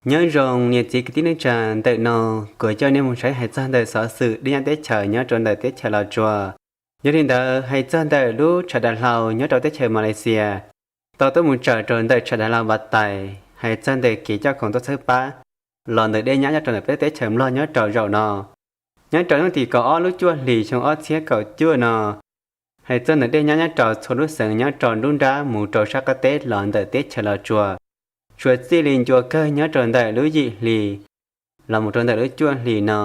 Nyob zoo niam txiv kwv tij neej tsa, ntawm no kuv coj nej mus saib hais txog ntawm xov xwm dej nyab teb chaws nyob rau ntawm teb chaws Los Tsuas. Yog li ntawd hais txog ntawm lub tshav dav hlau nyob rau teb chaws Malaysia tau tuaj mus tsaws rau ntawm tshav dav hlau Vatais, hais txog ntawm kev coj khoom tuaj txhawb pab los ntawm dej nyab nyob rau ntawm peb teb chaws Nplog nyob rau zaum no. Nyob rau hnub tim kaum ob lub cuaj hlis xyoo ob txhiab kaum cuaj no, hais txog ntawm dej nyab nyob rau txhua lub xeev nyob rau nruab nrab mus rau sab qab teb los ntawm teb chaws Los Tsuas, tsuas txij li ncua kawg nyob rau ntawm lub yim hlis los mus rau ntawm lub cuaj hlis no,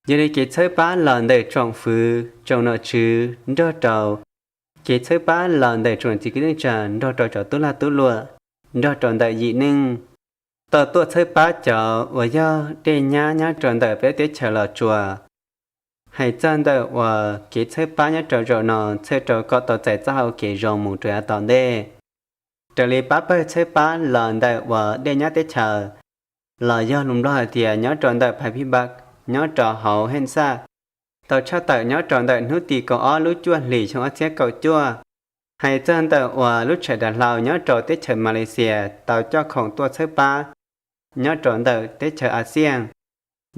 yog li kev txhawb pab los ntawm tsoom fwv tsoom nom tswv nrog rau kev txhawb pab los ntawm tsoom niam txiv kwv tij neej tsa nrog rau cov tub lag tub luam nrog rau ntawm yim neej tau tuaj txhawb pab cov uas yog dej nyab nyob rau ntawm peb teb chaws Los Tsuas. Hais txog ntawm uas kev txhawb pab nyob rau zaum no txhawm rau kom tau txais txoj hau kev zoo mus rau yav tom ntej. Raws li pab pawg txhawb pab los ntawm uas dej nyab teb chaws los yog lus Nplog hais tias nyob rau ntawm Phais Phij Npaj nyob rau hauv Heej Xaj, tau tshaj tawm nyob rau ntawm hnub tim kaum ob lub cuaj hlis xyoo ob txhiab kaum cuaj, hais txog ntawm uas lub tshav dav hlau nyob rau teb chaws Malaysia tau coj khoom tuaj txhawb pab nyob rau ntawm teb chaws Axias.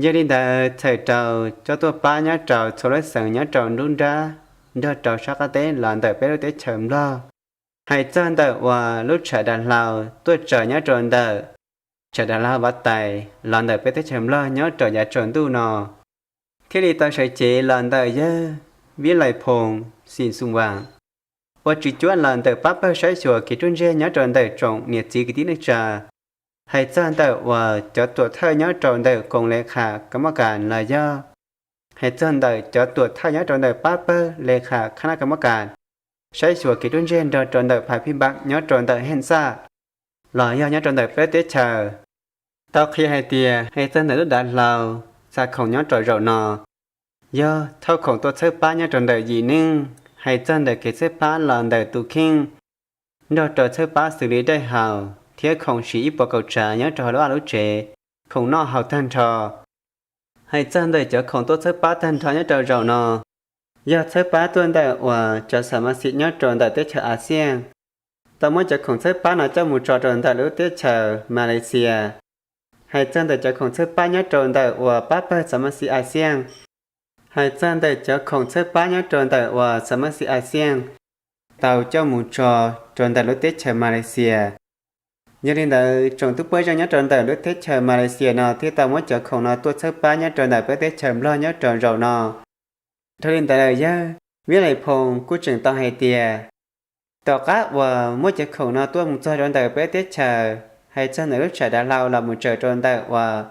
Yog li ntawd txhawm rau coj tuaj pab nyob rau txhua lub xeev nyob rau nruab nrab nrog rau sab qab teb los ntawm peb lub teb chaws Nplog. Hais txog ntawm uas lub tshav dav hlau tuaj tsaws nyob rau ntawm tshav dav hlau Vatais los ntawm peb teb chaws Nplog nyob rau yav tsaus ntuj no, thiaj li tau sawv cev los ntawm yawg Vib Lais Phoo Xim Xum Vam ua tswv cuab los ntawm pab pawg saib xyuas kev ruaj ntseg nyob rau ntawm tsoom niam txiv kwv tij neej tsa. Hais txog ntawm uas cov tuam thawj nyob rau ntawm koom le kham ka mab kas los yog hais txog ntawm cov tuam thawj nyob rau ntawm pab pawg le kham khab nab ka mab kas saib xyuas kev ruaj ntseg nrog rau ntawm Phais Phij Npaj nyob rau ntawm Heej Xaj los yog nyob rau ntawm peb teb chaws, tau qhia hais tias hais txog ntawm lub dav hlau xa khoom nyob rau zaum no yog thauj khoom tuaj txhawb pab nyob rau ntawm yim neej, hais txog ntawm kev txhawb pab los ntawm tus kheej, nrog rau txhawb pab xws li daim haus thiab khoom siv ib puas kaum tsav nyob rau hauv lub vaj lub tsev, khoom noj haus tag nrho. Hais txog ntawm cov khoom tuaj txhawb pab tag nrho nyob rau zaum no, yog txhawb pab tuaj ntawm uas cov xam mas xim nyob rau ntawm teb chaws Axias, tau muab cov khoom txhawb pab no coj mus tso rau ntawm lub teb chaws Malaysias. Hais txog ntawm cov khoom txhawb pab nyob rau ntawm uas pab pawg xam mas xim Axias, hais txog ntawm cov khoom txhawb pab nyob rau ntawm uas xam mas xim Axias tau coj mus tso rau ntawm lub teb chaws Malaysias. Yog li ntawd tsoom tub pab zeej nyob rau ntawm lub teb chaws Malaysias no thiaj tau muab cov khoom no tuaj txhawb pab nyob rau ntawm peb teb chaws Nplog nyob rau zaum no. Dhau li ntawd lawm yawg Vib Lais Phoo kuj tseem tau hais tias, tom qab uas muab cov khoom no tuaj mus txog rau ntawm peb teb chaws, hais txog ntawm lub tshav dav hlau los mus tsaws rau ntawm uas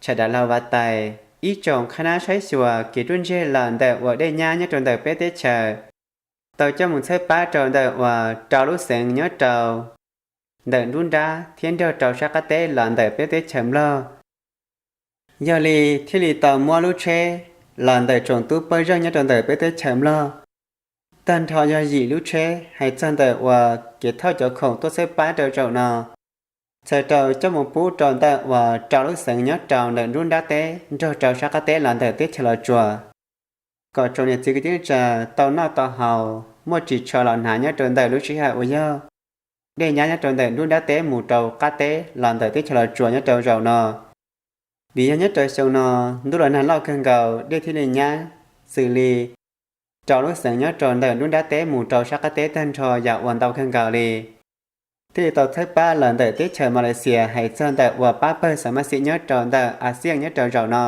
tshav dav hlau Vatais, ib tsoom khab nab saib xyuas kev ruaj ntseg los ntawm uas dej nyab nyob rau ntawm peb teb chaws tau coj mus txhawb pab rau ntawm uas rau lub xeev nyob rau ntawm nruab nrab thiab nrog rau sab qab teb los ntawm peb teb chaws Nplog. Yog li thiaj li tau muab lub tsheb los ntawm tsoom tub pab zeej nyob rau ntawm peb teb chaws Nplog tag nrho yog yim lub tsheb hais txog ntawm uas kev thauj cov khoom tuaj txhawb pab rau zaum no, txhawm rau coj mus pub rau ntawm uas rau lub xeev nyob rau ntawm nruab nrab teb nrog rau sab qab teb los ntawm teb chaws Los Tsuas, kom tsoom niam txiv kwv tij neej tsa tau noj tau haus muaj ris tsho los hnav nyob rau ntawm lub sij hawm uas yog dej nyab nyob rau ntawm nruab nrab teb mus rau qab teb los ntawm teb chaws Los Tsuas nyob rau zaum no. Vim yog nyob rau xyoo no ntuj los nag loj kawg nkaus, dej thiaj li nyab xws li rau lub xeev nyob rau ntawm nruab nrab teb mus rau sab qab teb tag nrho yam uas ntau kawg nkaus li. Thiaj li tau txhawb pab los ntawm teb chaws Malaysia hais txog ntawm uas pab pawg xam mas xim nyob rau ntawm Axias nyob rau zaum no